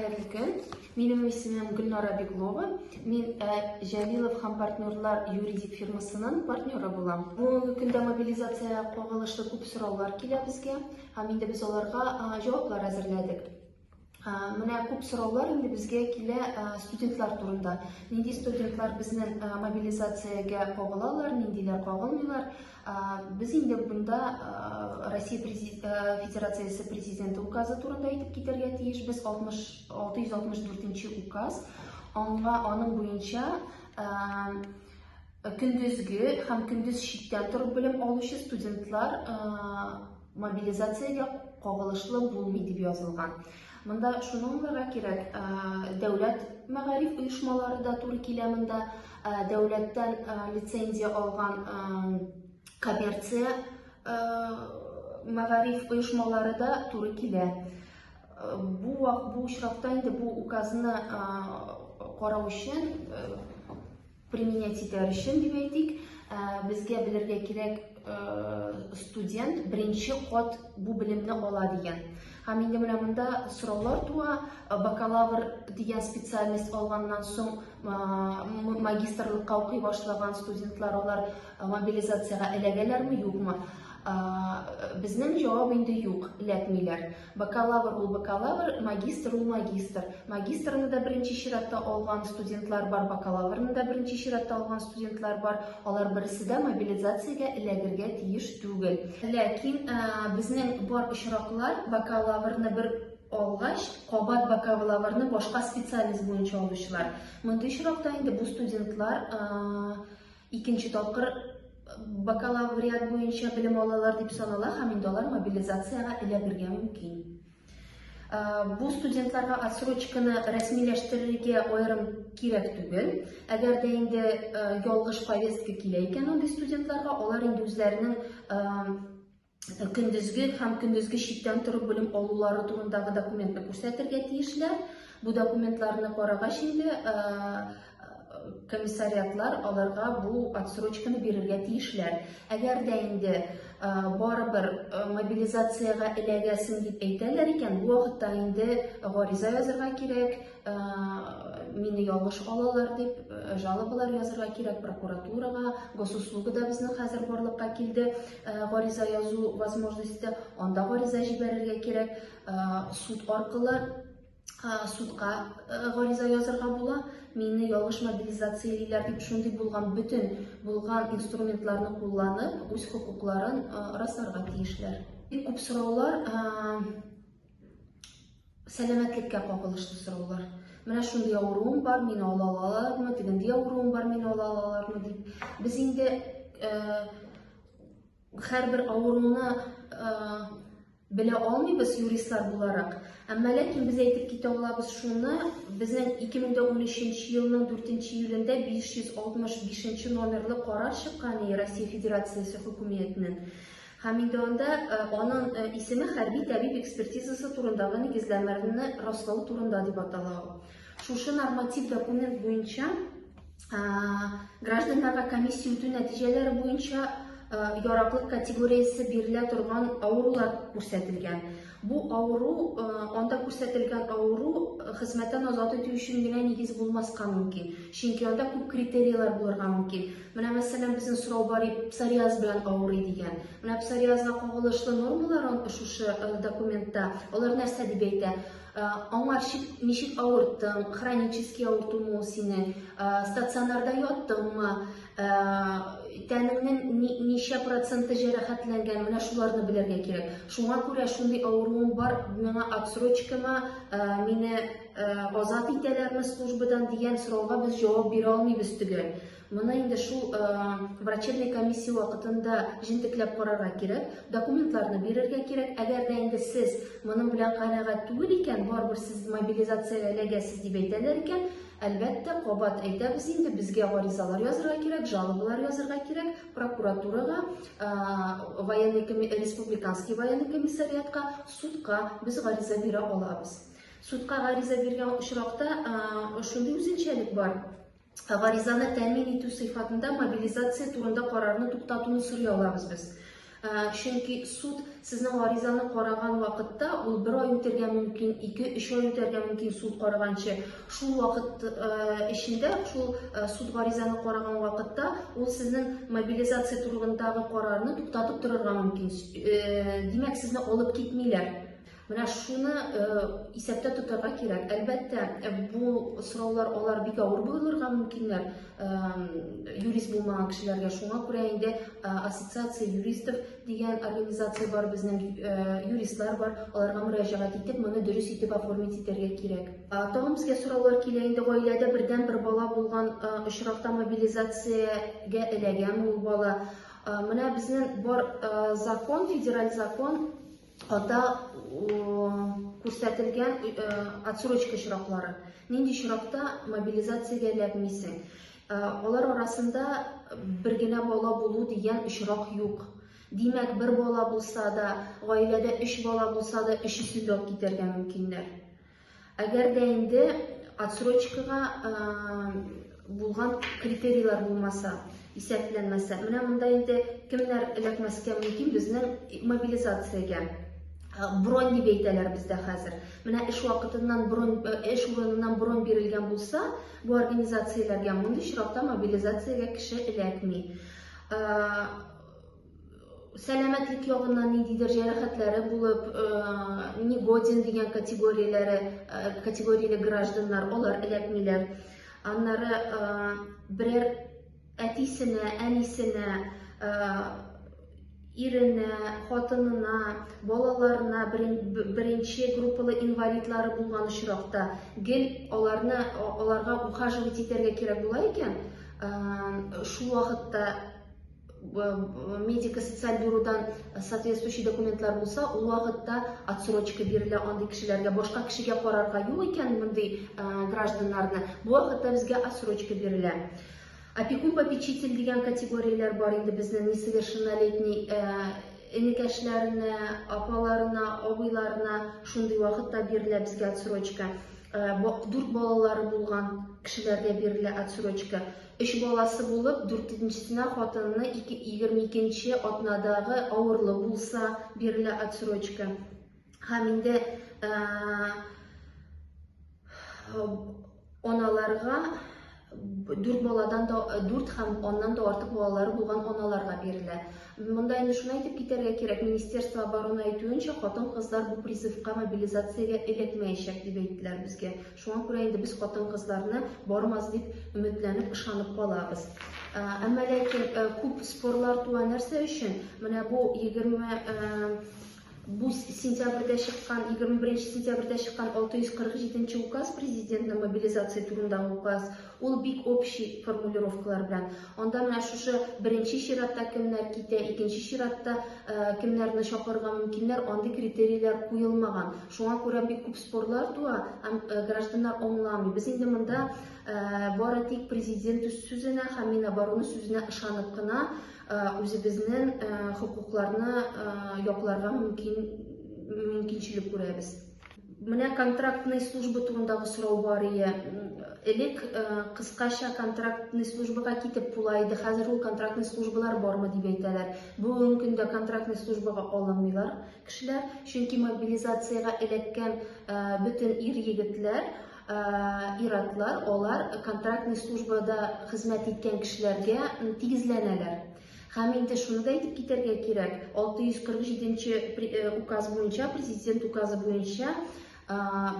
Хәерле көн. Минем исемем Гөлнара Беглова. Мин Җәлилов һәм партнерлар юридик фирмасының партнеры булам. Бүгенге көндә мобилизациягә кагылышлы күп сораулар килә безгә һәм инде без аларга җаваплар әзерләдек. Менә күп сораулар инде безгә килә студентлар турында. Нинди студентлар безнең мобилизациягә кагылалар, ниндиләр кагылмыйлар. Без инде бунда Россия Федерациясе Президенты указы турында әйтеп китәргә тиеш. Без 664 указ, аңа аның буенча көндезге һәм көндез читтән торып белем алучы студентлар мобилизациягә кагылышлы булмый дип язылган. Монда шуны аңларга кирәк, дәүләт мәгариф оешмалары да туры килә монда, дәүләттән лицензия алган коммерция мәгариф оешмалары да туры килә. Бу бу очракта инде бу указны карау өчен применять итәр өчен дип әйтик, безгә белергә кирәк, студент беренче кат бу белемне ала дигән. Һәм инде менә монда сораулар туа, бакалавр дигән специальность алганнан соң магистрлыкка укый башлаган студентлар алар мобилизациягә эләгәләрме, юкмы? Безнең җавап инде юк, эләкмиләр. Бакалавр ул бакалавр, магистр ул магистр. Магистрны да беренче чиратта алган студентлар бар, бакалаврны да беренче чиратта алган студентлар бар. Алар берсе дә мобилизациягә эләгергә тиеш түгел. Ләкин безнең бар очраклар бакалаврны бер алгач, кабат бакалаврны башка специальность буенча алучылар. Мондый очракта инде бу студентлар икенче тапкыр бакалавриат буенча белем алалар дип санала һәм инде алар мобилизациягә эләгергә мөмкин. Бу студентларга отсрочканы рәсмиләштерергә аерым кирәк түгел. Әгәр дә инде ялгыш повестка килә икән андый студентларга, алар инде үзләренең көндезге һәм көндезге читтән торып белем алулары турындагы документны күрсәтергә тиешләр. Бу документларны карагач инде комиссариатлар аларга бу отсрочканы бирергә тиешләр. Әгәр дә инде барыбер мобилизациягә эләгәсең дип әйтәләр икән, бу вакытта инде гариза язырга кирәк, мине ялгыш алалар дип жалобалар язырга кирәк прокуратурага, госуслуга да безнең хәзер барлыкка килде гариза язу возможности, анда гариза җибәрергә кирәк, суд аркылы судка гариза язырга була, мине ялгыш мобилизациялиләр дип шундый булган бөтен булган инструментларны кулланып, үз хокукларын расларга тиешләр. Бик күп сораулар Сәламәтлеккә кагылышлы сораулар. Менә шундый авыруым бар, мине ала алалармы, тегенди авыруым бар, мине ала алалармы дип. Без инде һәрбер авыруны белә алмыйбыз юристлар буларак. Әмма ләкин без әйтеп китә алабыз шуны, безнең 2013 елның 4 июлендә 565 номерлы карар чыккан Россия Федерациясе хөкүмәтенең. Һәм инде анда аның исеме хәрби табиб экспертизасы турындагы нигезләмәләрне раслау турында дип атала ул. Шушы норматив документ буенча гражданнарга комиссия үтү нәтиҗәләре буенча яраклык категориясе бирелә торган авырулар күрсәтелгән. Бу авыру, анда күрсәтелгән авыру хезмәттән азат итү өчен генә нигез булмаска мөмкин. Чөнки анда күп критерийлар булырга мөмкин. Менә, мәсәлән, безнең сорау бар иде, псориаз белән авырый дигән. Менә псориазга кагылышлы нормалар шушы документта, алар нәрсә дип әйтә? Аңарчы ничек авырттың, хронический авыртумы ул синең, стационарда яттыңмы, тәнеңнең ничә проценты җәрәхәтләнгән, менә шуларны белергә кирәк. Шуңа күрә шундый авыруым бар, миңа отсрочкама, мине азат итәләрме службадан дигән сорауга без җавап бирә алмыйбыз төгәл. Моны инде шул врачебный комиссия вакытында җентекләп карарга кирәк, документларны бирергә кирәк. Әгәр дә инде сез моның белән канәгать түгел икән, барыбер сез мобилизациягә эләгәсез дип әйтәләр икән, әлбәттә, кабат әйтәбез инде, безгә гаризалар язырга кирәк, жалобалар язырга кирәк, прокуратурага, военный республиканский военный комиссариатка, судка без гариза бирә алабыз. Судка гариза биргән очракта шундый үзенчәлек бар. Гаризаны тәэмин итү сыйфатында мобилизация турында карарны туктатуны сорый алабыз без. Чөнки суд сезнең гаризаны караган вакытта, ул бер ай үтәргә мөмкин, ике, өч ай үтәргә мөмкин суд караганчы. Шул вакыт эчендә, шул суд гаризаны караган вакытта, ул сезнең мобилизация турындагы карарны туктатып торырга мөмкин. Димәк, сезне алып китмиләр. Менә шуны исәптә тотарга кирәк. Әлбәттә, бу сораулар алар бик авыр булырга мөмкиннәр юрист булмаган кешеләргә. Шуңа күрә инде Ассоциация юристов дигән организация бар, безнең юристлар бар, аларга мөрәҗәгать итеп, моны дөрес итеп оформить итәргә кирәк. Тагын безгә сораулар килә инде, гаиләдә бердәнбер бала булган очракта мобилизациягә эләгәме ул бала? Менә безнең бар закон, федераль закон, Анда күрсәтелгән отсрочка очраклары. Нинди очракта мобилизациягә эләкмисең? Алар арасында бер генә бала булу дигән очрак юк. Димәк, бер бала булса да, гаиләдә өч бала булса да, өчесен дә алып китәргә мөмкиннәр. Әгәр дә инде отсрочкага булган критерийлар булмаса, исәпләнмәсә, менә монда инде кемнәр эләкмәскә мөмкин безнең мобилизациягә. Бронь дип әйтәләр бездә хәзер. Менә эш вакытыннан бронь, эш урыныннан бронь бирелгән булса, бу организацияләргә мондый очракта мобилизациягә кеше эләкми. Сәламәтлек ягыннан ниндидер җәрәхәтләре булып, негоден дигән категорияләре, категорияле гражданнар, алар эләкмиләр. Аннары берәр әтисенә, әнисенә, иренә, хатынына, балаларына беренче группалы инвалидлары булган очракта гел аларны аларга ухаживать итәргә кирәк була икән, шул вакытта медико-социаль бюродан соответствующий документлар булса, ул вакытта отсрочка бирелә андый кешеләргә. Башка кешегә карарга юк икән мондый гражданнарны, бу вакытта безгә отсрочка бирелә. Опекун-попечитель дигән категорияләр бар инде безнең несовершеннолетний энекәшләренә, апаларына, абыйларына шундый вакытта бирелә безгә отсрочка. Дүрт балалары булган кешеләргә бирелә отсрочка. Өч баласы булып, дүртенчесенә хатынына 22 нче атнадагы авырлы булса, бирелә отсрочка. Һәм инде аналарга, дүрт баладан да, дүрт һәм аннан да артык балалары булган аналарга бирелә. Монда инде шуны әйтеп китәргә кирәк, Министерство обороны әйтүенчә, хатын-кызлар бу призывка, мобилизациягә эләкмәячәк дип әйттеләр безгә. Шуңа күрә инде без хатын-кызларны бармас дип өметләнеп, ышанып калабыз. Әмма ләкин күп спорлар туа нәрсә өчен? Менә бу 20 бу сентябрьдә чыккан, 21 сентябрьдә чыккан 647 нче указ, президентның мобилизация турындагы указ, ул бик общий формулировкалар белән. Анда менә шушы беренче чиратта кемнәр китә, икенче чиратта кемнәрне чакырырга мөмкиннәр, андый критерийлар куелмаган. Шуңа күрә бик күп спорлар туа һәм гражданнар аңламый. Без инде монда бары тик президент сүзенә һәм Минобороны сүзенә ышанып кына үзебезнең хокукларны якларга мөмкин мөмкинчелек күрәбез. Менә контрактный служба турындагы сорау бар ие. Элек кыскача контрактный службага китеп була иде, хәзер ул контрактный службалар бармы дип әйтәләр. Бүгенге көндә контрактный службага алынмыйлар кешеләр, чөнки мобилизациягә эләккән бөтен ир-егетләр, ир-атлар, алар контрактный службада хезмәт иткән кешеләргә тигезләнәләр. Һәм инде шуны да әйтеп китәргә кирәк, 647 нче указ буенча, президент указы буенча,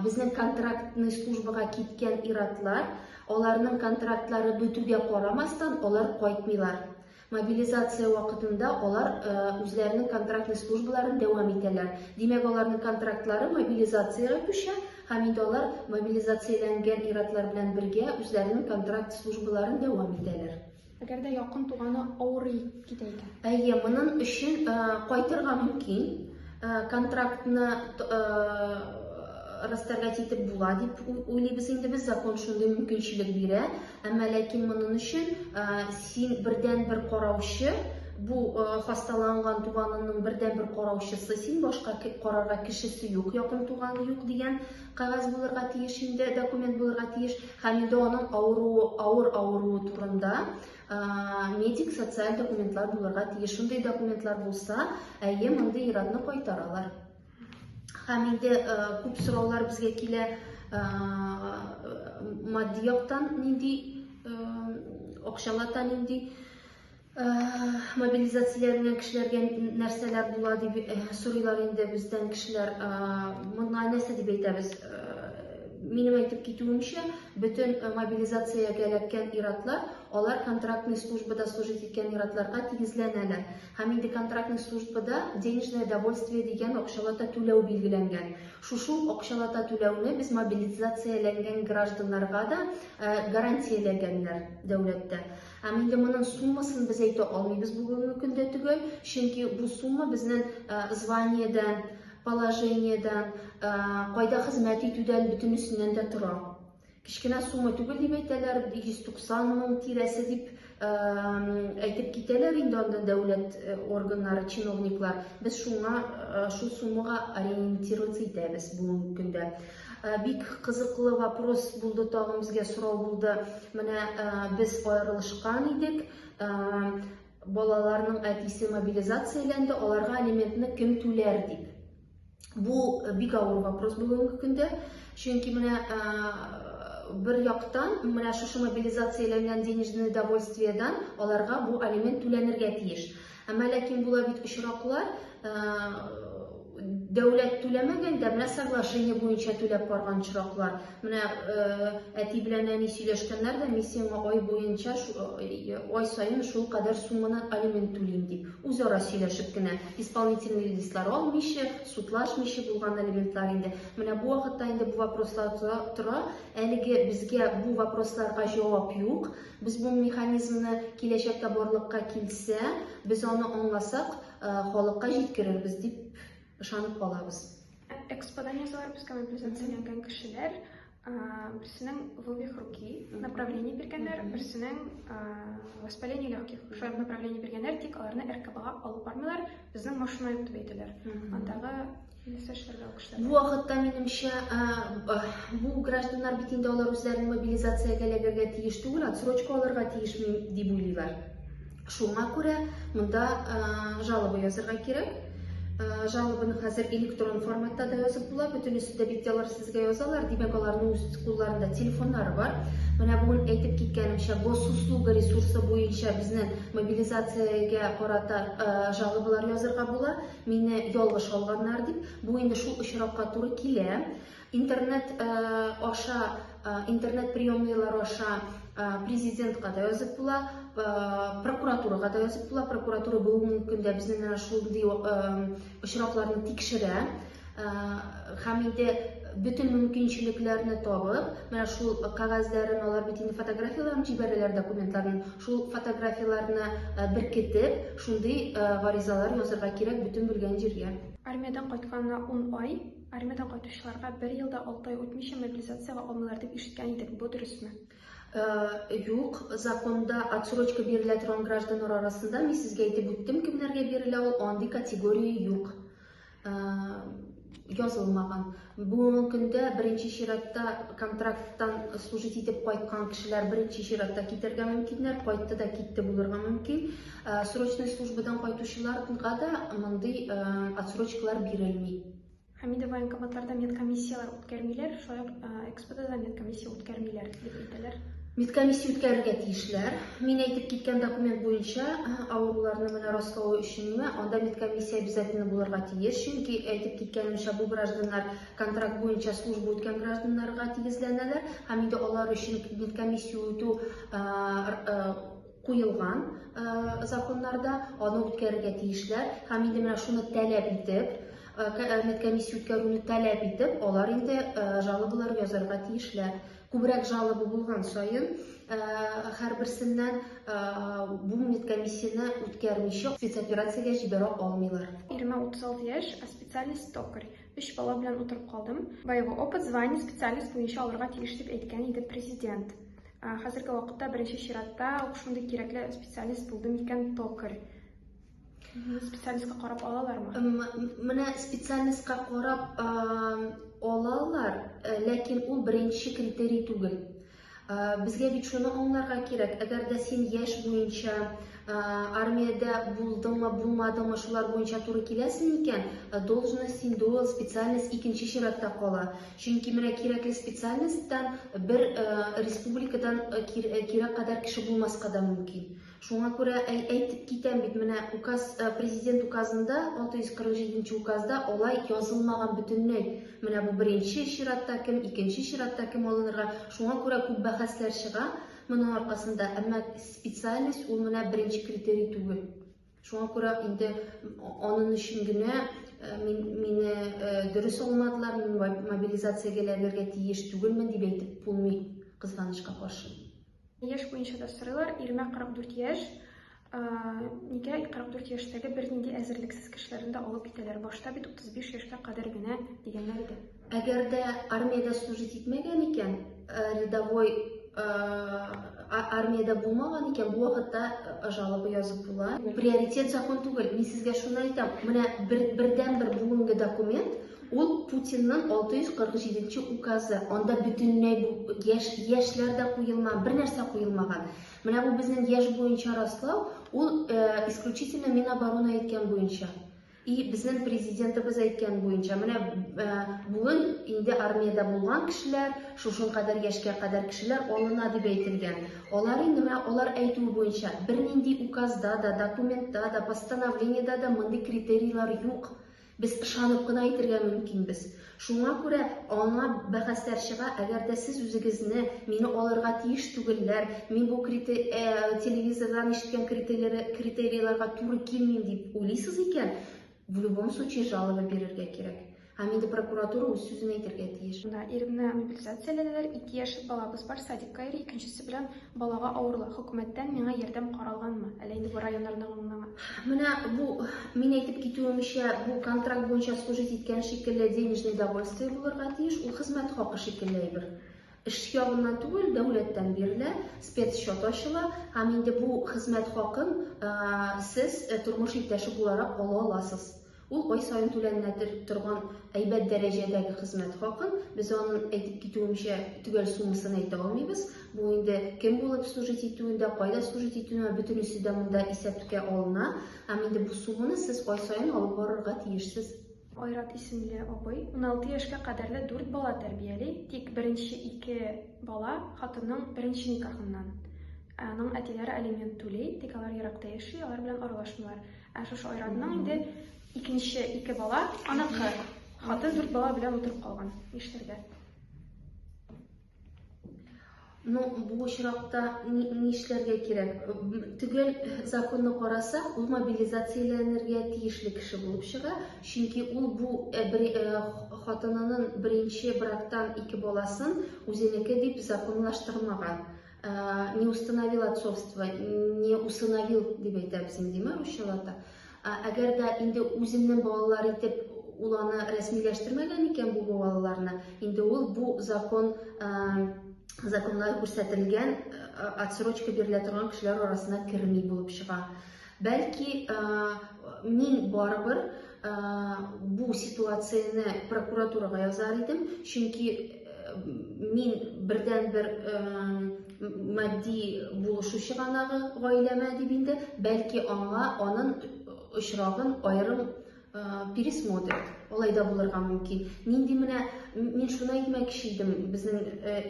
безнең контрактный службага киткән ир-атлар, аларның контрактлары бетүгә карамастан, алар кайтмыйлар. Мобилизация вакытында алар үзләренең контрактный службаларын дәвам итәләр. Димәк, аларның контрактлары мобилизациягә күчә һәм инде алар мобилизацияләнгән ир-атлар белән бергә үзләренең контракт службаларын дәвам итәләр. Әгәр дә якын туганы авырый китә икән? Әйе, моның өчен кайтырга мөмкин. Контрактны расторгать итеп була дип уйлыйбыз инде без, закон шундый мөмкинчелек бирә. Әмма ләкин моның өчен син бердәнбер караучы Бу хасталанган туганыңның бердәнбер караучысы син, башка карарга кешесе юк, якын туганы юк дигән кәгазь булырга тиеш инде, документ булырга тиеш. Һәм инде аның авыруы, авыр авыруы турында медик социаль документлар булырга тиеш. Шундый документлар булса, әйе, мондый ир-атны кайтаралар. Һәм инде күп сораулар безгә килә матди яктан нинди акчалата нинди мобилизацияләнгән кешеләргә нәрсәләр була дип сорыйлар инде бездән кешеләр. Моңа нәрсә дип әйтәбез? Минем әйтеп китүемчә, бөтен мобилизациягә эләккән иратлар, алар контрактный службада служить иткән иратларга тигезләнәләр. Һәм инде контрактный службада денежное довольствие дигән акчалата түләү билгеләнгән. Шушы ук акчалата түләүне без мобилизацияләнгән гражданнарга да гарантияләгәннәр дәүләттә. Һәм инде моның суммасын без әйтә алмыйбыз бүгенге көндә төгәл, чөнки бу сумма безнең званиедән, положениедән, кайда хезмәт итүдән, бөтенесеннән дә тора. Кечкенә сумма түгел дип әйтәләр, 190 мең тирәсе дип әйтеп китәләр инде анда дәүләт органнары, чиновниклар. Без шуңа шул суммага ориентироваться итәбез бүгенге көндә. Бик кызыклы вопрос булды, тагын безгә сорау булды. Менә без аерылышкан идек. Балаларның әтисе мобилизацияләнде, аларга алиментны кем түләр дип. Бу бик авыр вопрос бүгенге көндә. Чөнки менә бер яктан менә шушы мобилизацияләнгән денежное довольствиедән аларга бу алимент түләнергә тиеш. Әмма ләкин була бит очраклар, дәүләт түләмәгәндә, менә соглашение буенча түләп барган очраклар. Менә әти белән әни сөйләшкәннәр дә, мин сиңа ай буенча, ай саен шул кадәр сумманы алимент түлим дип. Үзара сөйләшеп кенә, исполнительный листлар алмыйча, судлашмыйча булган алиментлар инде. Менә бу вакытта инде бу вопрослар тора. Әлеге безгә бу вопросларга җавап юк. Без бу механизмны киләчәктә барлыкка килсә, без аны аңласак, халыкка җиткерербез дип ышанып калабыз. Эксподан язалар безгә мобилизацияләнгән кешеләр. Берсенең вывих руки направление биргәннәр, берсенең воспаление легких шулай направление биргәннәр, тик аларны РКБга алып бармыйлар, безнең машина юк дип әйтәләр. Андагы нәрсә эшләргә ул кешеләргә? Бу вакытта, минемчә, бу гражданнар бит инде алар үзләрен мобилизациягә эләгергә тиеш түгел, отсрочка алырга тиеш дип уйлыйлар. Шуңа күрә монда жалоба язырга кирәк. Жалобаны хәзер электрон форматта да язып була. Бөтенесе дә бит алар сезгә язалар. Димәк, аларның үз кулларында телефоннары бар. Менә бүген әйтеп киткәнемчә, госуслуга ресурсы буенча безнең мобилизациягә карата жалобалар язырга була. Мине ялгыш алганнар дип. Бу инде шул очракка туры килә. Интернет аша, интернет приемныйлар аша президентка да язып була, прокуратурага да язып була. Прокуратура бүгенге көндә безнең менә шундый очракларны тикшерә. Һәм инде бөтен мөмкинчелекләрне табып, менә шул кәгазьләрен алар бит инде фотографияләрен җибәрәләр документларын, шул фотографияләрне беркетеп, шундый гаризалар язырга кирәк бөтен белгән җиргә. Армиядән кайтканына 10 ай, Армиядән кайтучыларга бер ел да алты ай үтмичә мобилизациягә алмыйлар дип ишеткән идек, бу дөресме? Юк, законда отсрочка бирелә торган гражданнар арасында, мин сезгә әйтеп үттем, кемнәргә бирелә ул, андый категория юк. Язылмаган. Бүгенге көндә беренче чиратта контракттан служить итеп кайткан кешеләр беренче чиратта китәргә мөмкиннәр, кайтты да китте булырга мөмкин. Срочный службадан кайтучыларга да мондый отсрочкалар бирелми. Хәмидов военкоматларда медкомиссияләр үткәрмиләр, шулай ук ЭКСПда да медкомиссия үткәрмиләр, дип әйтәләр. Медкомиссия үткәрергә тиешләр. Мин әйтеп киткән документ буенча авыруларны менә раслау өченме, анда медкомиссия обязательно булырга тиеш, чөнки әйтеп киткәнемчә, бу гражданнар контракт буенча служба үткән гражданнарга тигезләнәләр һәм инде алар өчен медкомиссия үтү куелган законнарда, аны үткәрергә тиешләр һәм инде менә шуны таләп итеп, медкомиссия үткәрүне таләп итеп, алар инде жалобалар язарга тиешләр. Күбрәк жалоба булган саен, һәрберсеннән бу медкомиссияне үткәрмичә спецоперациягә җибәрә алмыйлар. Иремә 36 яшь, ә специальность токарь. Өч бала белән утырып калдым. Боевой опыт, звание, специальность буенча алырга тиеш дип әйткән иде президент. Хәзерге вакытта беренче чиратта ук шундый кирәкле специалист булды микән токарь? Специальностька карап алалармы? Менә специальностька карап алалар, ләкин ул беренче критерий түгел. Безгә бит шуны аңларга кирәк, әгәр дә син яшь буенча армиядә булдыңмы, булмадыңмы, шулар буенча туры киләсең икән, должность инде ул специальность икенче чиратта кала. Чөнки менә кирәкле специальностьтан бер республикадан кирәк кадәр кеше булмаска да мөмкин. Шуңа күрә әйтеп китәм бит, менә указ, президент указында, 647 нче указда алай язылмаган бөтенләй. Менә бу беренче чиратта кем, икенче чиратта кем алынырга. Шуңа күрә күп бәхәсләр чыга моның аркасында. Әмма специальность ул менә беренче критерий түгел. Шуңа күрә инде анын өчен генә мин, мине дөрес алмадылар, мин мобилизациягә эләгергә тиеш түгелмен дип әйтеп булмый, кызганычка каршы. Яшь буенча да сорыйлар, иремә 44 яшь. Нигә 44 яшьтәге бернинди әзерлексез кешеләрне дә алып китәләр? Башта бит 35 яшькә кадәр генә дигәннәр иде. Әгәр дә армиядә служить итмәгән икән, рядовой армиядә булмаган икән, бу вакытта жалоба язып була. Приоритет закон түгел. Мин сезгә шуны әйтәм. Менә бердәнбер бүгенге документ, Ул Путинның 647 нче указы, анда бөтенләй бу яшь, яшьләр дә куелмаган, бер нәрсә куелмаган. Менә бу безнең яшь буенча раслау, ул исключительно Минобороны әйткән буенча. И безнең президентыбыз әйткән буенча. Менә бүген инде армиядә булган кешеләр, шушын кадәр яшькә кадәр кешеләр алына дип әйтелгән. Алар инде менә алар әйтүе буенча бернинди указда да, документта да, постановлениедә дә мондый критерийлар юк. Без ышанып кына әйтергә мөмкинбез. Шуңа күрә аңа бәхәсләр чыга, әгәр дә сез үзегезне, мине алырга тиеш түгелләр, мин бу крите, телевизордан ишеткән критерийларга туры килмим дип уйлыйсыз икән, в любом случае жалоба бирергә кирәк. Һәм инде прокуратура үз сүзен әйтергә тиеш. Да, иремне мобилизацияләделәр, 2 яшьлек балабыз бар, садикка йөри, икенчесе белән Балага авырлы, хөкүмәттән миңа ярдәм каралганмы? Әллә инде бу районнарның гына? Менә бу, мин әйтеп китүемчә, бу контракт буенча служить иткән шикелле денежный довольствие булырга тиеш, ул хезмәт хакы шикелле әйбер. Эш ягыннан түгел, дәүләттән бирелә, спецсчет ачыла һәм инде бу хезмәт хакын сез тормыш иптәше буларак ала аласыз. Ул ай саен түләнелә торган әйбәт дәрәҗәдәге хезмәт хакын, без аның, әйтеп китүемчә, төгәл суммасын әйтә алмыйбыз. Бу инде кем булып служить итүендә, кайда служить итүенә, бөтенесе дә монда исәпкә алына. Һәм инде бу сумманы сез ай саен алып барырга тиешсез. Айрат исемле абый 16 яшькә кадәрле дүрт бала тәрбияли, тик беренче ике бала хатынның беренче никахыннан. Аның әтиләре алимент түли, тик алар еракта яши, алар белән аралашмыйлар. Ә шушы Айратның инде икенче ике бала аныкы. Хатын дүрт бала белән утырып калган. Нишләргә? Ну, бу очракта нишләргә кирәк? Төгәл законны карасак, ул мобилизацияләнергә тиешле кеше булып чыга, чөнки ул бу хатынының беренче брактан ике баласын үзенеке дип законлаштырмаган. Не установил отцовство, не усыновил дип әйтәбез инде, димә русчалата. Әгәр дә инде үзенең балалары итеп ул аны рәсмиләштермәгән икән бу балаларны, инде ул бу закон законнар күрсәтелгән отсрочка бирелә торган кешеләр арасына керми булып чыга. Бәлки, мин барыбер бу ситуацияне прокуратурага язар идем, чөнки мин бердәнбер матди булышу чыганагы гаиләмә дип инде, бәлки аңа анын очрагын аерым пересмотрят. Алай да булырга мөмкин. Нинди менә мин шуны әйтмәкче идем, безнең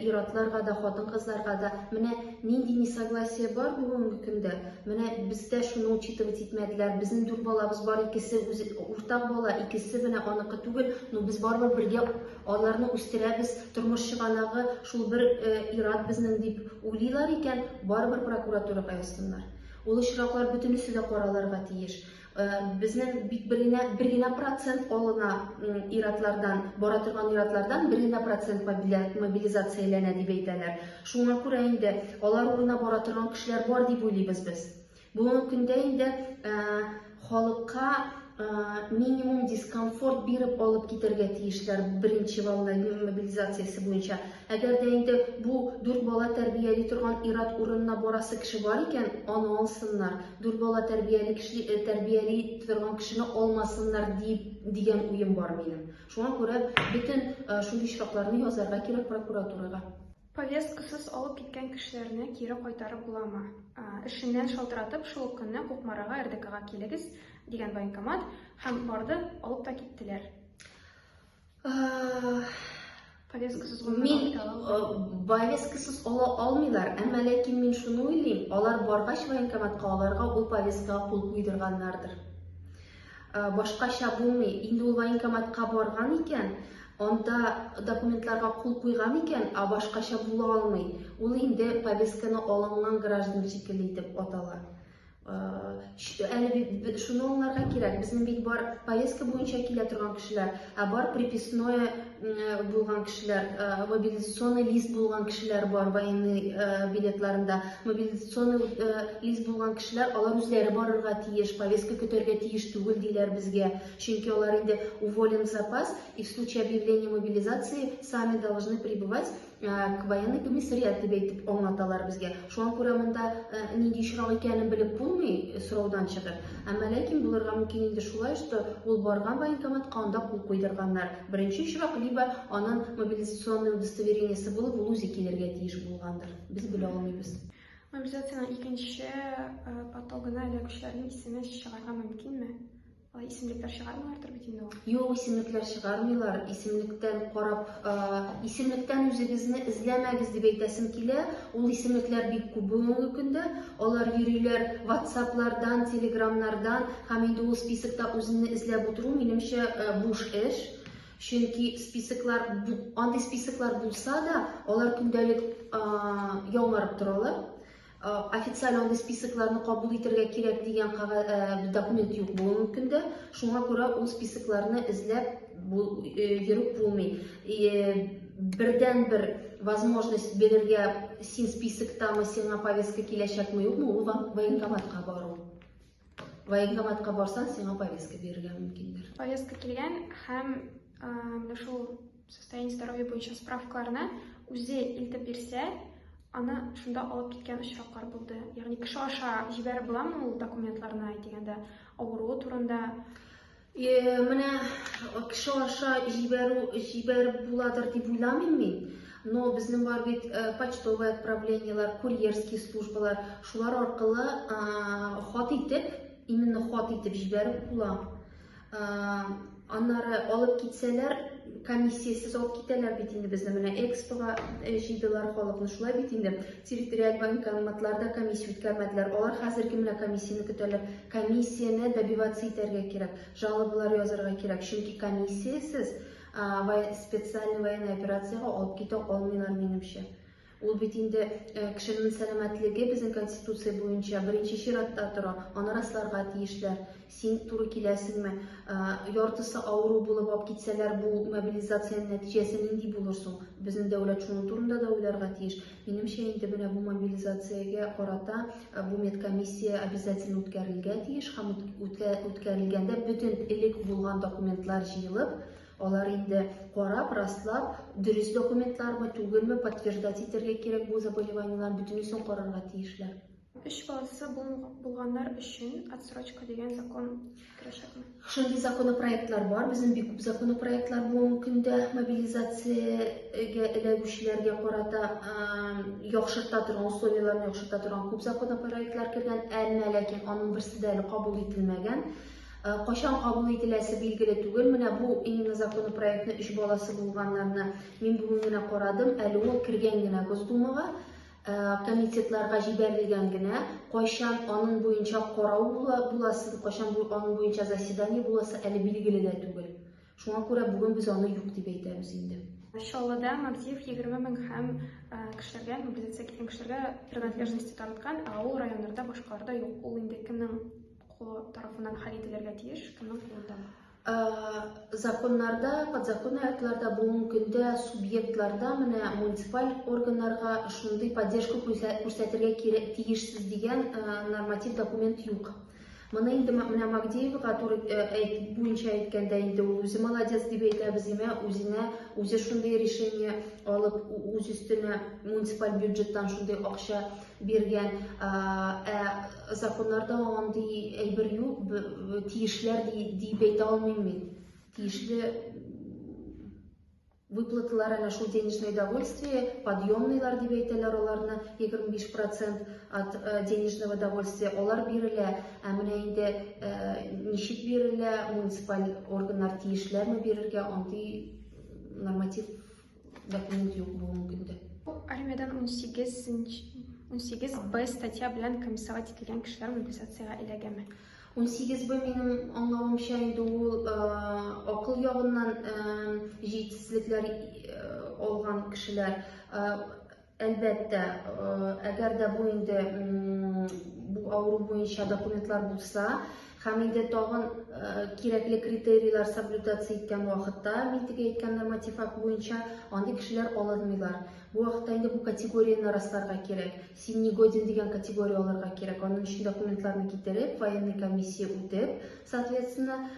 ир-атларга да, хатын-кызларга да, менә нинди несогласие бар бүгенге көндә. Менә бездә шуны учитывать итмәделәр. Безнең дүрт балабыз бар, икесе үзе уртак бала, икесе менә аныкы түгел, но без барыбер бергә аларны үстерәбез, тормыш чыганагы шул бер ир-ат безнең дип уйлыйлар икән, барыбер прокуратурага язсыннар. Ул очраклар бөтенесе дә каралырга тиеш. Безнең бит бер генә, бер генә процент алына ир-атлардан, бара торган ир-атлардан бер генә процент мобилизацияләнә дип әйтәләр. Шуңа күрә инде алар урынына бара торган кешеләр бар дип уйлыйбыз без. Бүгенге көндә инде халыкка минимум дискомфорт биреп алып китәргә тиешләр беренче волна мобилизациясе буенча. Әгәр дә инде бу дүрт бала тәрбияли торган ир-ат урынына барасы кеше бар икән, аны алсыннар. Дүрт бала тәрбияли кеше тәрбияли торган кешене алмасыннар дип дигән уем бар минем. Шуңа күрә бөтен шундый очракларны язарга кирәк прокуратурага. Повесткасыз алып киткән кешеләрне кире кайтарып буламы? Эшеннән шалтыратып, шул ук көнне Кукмарага РДКга килегез, дигән военкомат, һәм барды, алып та киттеләр. Повесткасыз гомумән Мин алып китә алалармы? Повесткасыз ала алмыйлар, әмма ләкин мин шуны уйлыйм, алар баргач военкоматка, аларга ул повесткага кул куйдырганнардыр. Башкача булмый. Инде ул военкоматка барган икән, анда документларга кул куйган икән, ә башкача була алмый. Ул инде повестканы алынган граждан шикелле итеп атала. Әле бит шуны аңларга кирәк, безнең бит бар повестка буенча килә торган кешеләр, ә бар приписное булган кешеләр, мобилизационный лист булган кешеләр бар военный билетларында. Мобилизационный лист булган кешеләр, алар үзләре барырга тиеш, повестка көтәргә тиеш түгел диләр безгә. Чөнки алар инде уволен в запас и в случае объявления мобилизации сами должны прибывать к военный комиссариат дип әйтеп аңлаталар безгә. Шуңа күрә монда нинди очрак икәнен белеп булмый сораудан чыгып. Әмма ләкин булырга мөмкин инде шулай, что ул барган военкоматка, анда кул куйдырганнар. Беренче очрак, либо аның мобилизационный удостоверениесе булып, ул үзе килергә тиеш булгандыр. Без белә алмыйбыз. Мобилизациянең икенче потогына эләгүчеләрнең исеме чыгарга мөмкинме? Алай исемлекләр чыгармыйлардыр бит инде ул. Юк, исемлекләр чыгармыйлар. Исемлектән карап, исемлектән үзегезне эзләмәгез дип әйтәсем килә. Ул исемлекләр бик күп бүгенге көндә. Алар йөриләр WhatsApp-лардан, Telegram-нардан һәм инде ул списокта үзеңне эзләп утыру, минемчә, буш эш. Чөнки списоклар, андый списоклар булса да, алар көндәлек яңарып торалар. Официаль андый списокларны кабул итәргә кирәк дигән документ юк бүгенге көндә. Шуңа күрә ул списокларны эзләп йөреп булмый. Бердән-бер возможность белергә, син списоктамы, сиңа повестка киләчәкме, юкмы, ул военкоматка бару. Военкоматка барсаң, сиңа повестка бирергә мөмкиннәр. Повестка килгән һәм менә шул состояние здоровья буенча справкаларны үзе илтеп бирсә, аны шунда алып киткән очраклар булды. Ягъни кеше аша җибәреп буламы ул документларны, дигәндә, авыруы турында? Менә кеше аша җибәрү җибәреп буладыр дип уйламыйм мин. Но безнең бар бит почтовое отправлениелар, курьерский службалар, шулар аркылы хат итеп, именно хат итеп җибәреп була. Аннары алып китсәләр, комиссиясез алып китәләр бит инде безне. Менә Экспога җыйдылар халыкны, шулай бит инде. Территориаль банкоматларда комиссия үткәрмәделәр. Алар хәзерге менә комиссияне көтәләр. Комиссияне добиваться итәргә кирәк, жалобалар язарга кирәк. Чөнки комиссиясез специальный военный операциягә алып китә алмыйлар, минемчә. Ул бит инде кешенең сәламәтлеге безнең Конституция буенча беренче чиратта тора, аны расларга тиешләр. Син туры киләсеңме? Яртысы авыру булып алып китсәләр, бу мобилизациянең нәтиҗәсе нинди булыр соң? Безнең дәүләт шуның турында да уйларга тиеш. Минемчә, инде менә бу мобилизациягә карата бу медкомиссия обязательно үткәрелергә тиеш һәм үткәрелгәндә бөтен элек булган документлар җыелып, алар инде карап, раслап, дөрес документлармы, түгелме, подтверждать итәргә кирәк бу заболеваниеләрне, бөтенесен карарга тиешләр. Өч баласы булганнар өчен отсрочка дигән закон керәчәкме? Шундый законопроектлар бар, безнең бик күп законопроектлар бүгенге көндә мобилизациягә эләгүчеләргә карата яхшырта торган, условияләрне яхшырта торган күп законопроектлар кергән, әмма ләкин аның берсе дә әле кабул ителмәгән. Кайчан кабул ителәсе билгеле түгел. Менә бу именно законопроектны өч баласы булганнарны мин бүген генә карадым. Әле ул кергән генә Госдумага, комитетларга җибәрелгән генә. Кайчан аның буенча карау буласы, кайчан аның буенча заседание буласы әле билгеле дә түгел. Шуңа күрә бүген без аны юк дип әйтәбез инде. Чаллыда Магдиев 20 мең һәм кешеләргә, мобилизация киткән кешеләргә принадлежности тараткан, ә ул районнарда башкаларда юк. Ул инде кемнең кулы тарафыннан хәл ителергә тиеш, кемнең кулында? Законнарда, подзаконный актларда бүгенге көндә субъектларда менә муниципаль органнарга шундый поддержка күрсәтергә тиешсез дигән норматив документ юк. Моны инде менә Магдеевага туры әйт, буенча әйткәндә инде ул үзе молодец дип әйтәбез, имә үзенә үзе шундый решение алып, үз өстенә муниципаль бюджеттан шундый акча биргән. Ә законнарда андый әйбер юк, тиешләр дип әйтә алмыйм мин. Тиешле Выплаталар әнә шул денежное довольствие, подъемныйлар дип әйтәләр аларны, 25 процент от денежного довольствия, алар бирелә. Ә менә инде ничек бирелә, муниципаль органнар тиешләрме бирергә, андый норматив документ юк бүгенге көндә. Армиядән 18 Б статья белән комиссовать ителгән кешеләр мобилизациягә эләгәме? 18 Б минем аңлавымча инде ул акыл ягыннан җитезлекләр алган кешеләр. Әлбәттә, әгәр дә бу инде бу авыру буенча документлар булса һәм инде тагын кирәкле критерийлар соблюдаться иткән вакытта, мин теге әйткән норматив акт буенча, андый кешеләр алынмыйлар. Бу вакытта инде бу категорияне расларга кирәк. Син не годен дигән категория алырга кирәк. Аның өчен документларны китереп, военный комиссия үтеп, соответственно,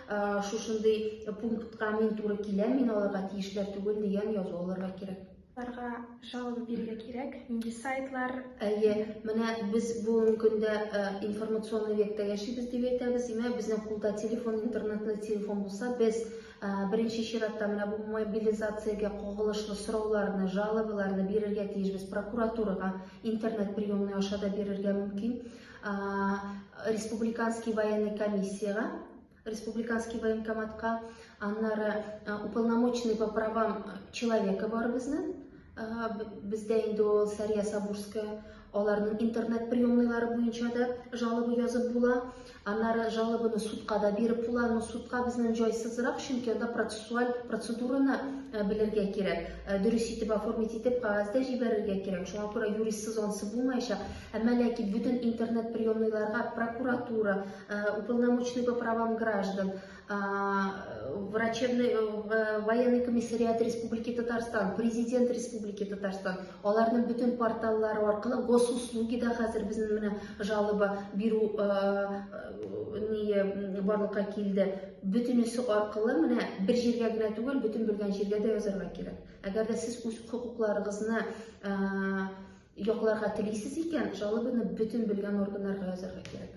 шушындый пунктка мин туры киләм, мин алырга тиешләр түгел дигән язу алырга кирәк. Аларга жалоба бирергә кирәк. Нинди сайтлар? Әйе, менә без бүгенге көндә информационный векта яшибез дип әйтәбез. Димәк, безнең кулда телефон, интернетлы телефон булса, без Беренче чиратта менә бу мобилизациягә кагылышлы сорауларны, жалобаларны бирергә тиешбез прокуратурага, интернет приемный аша да бирергә мөмкин. Республиканский военный комиссиягә, республиканский военкоматка, аннары уполномоченный по правам человека бар безнең. Бездә инде ул Сәрия Сабурская, аларның интернет приемныйлары буенча да жалоба язып була. Аннары жалобаны судка да биреп була, но судка безнең җайсызрак, чөнки анда процессуаль процедураны белергә кирәк. Дөрес итеп оформить итеп кәгазьдә җибәрергә кирәк. Шуңа күрә юристсыз ансы булмаячак. Әмма ләкин бөтен интернет приемныйларга прокуратура, уполномоченный по правам граждан, врачебный военный комиссариат Республики Татарстан, президент Республики Татарстан, аларның бөтен порталлары аркылы госуслугида хәзер безнең менә жалоба бирү ние барлыкка килде. Бөтенесе аркылы менә бер җиргә генә түгел, бөтен белгән җиргә дә язарга кирәк. Әгәр дә сез үз хокукларыгызны якларга телисез икән, жалобаны бөтен белгән органнарга язарга кирәк.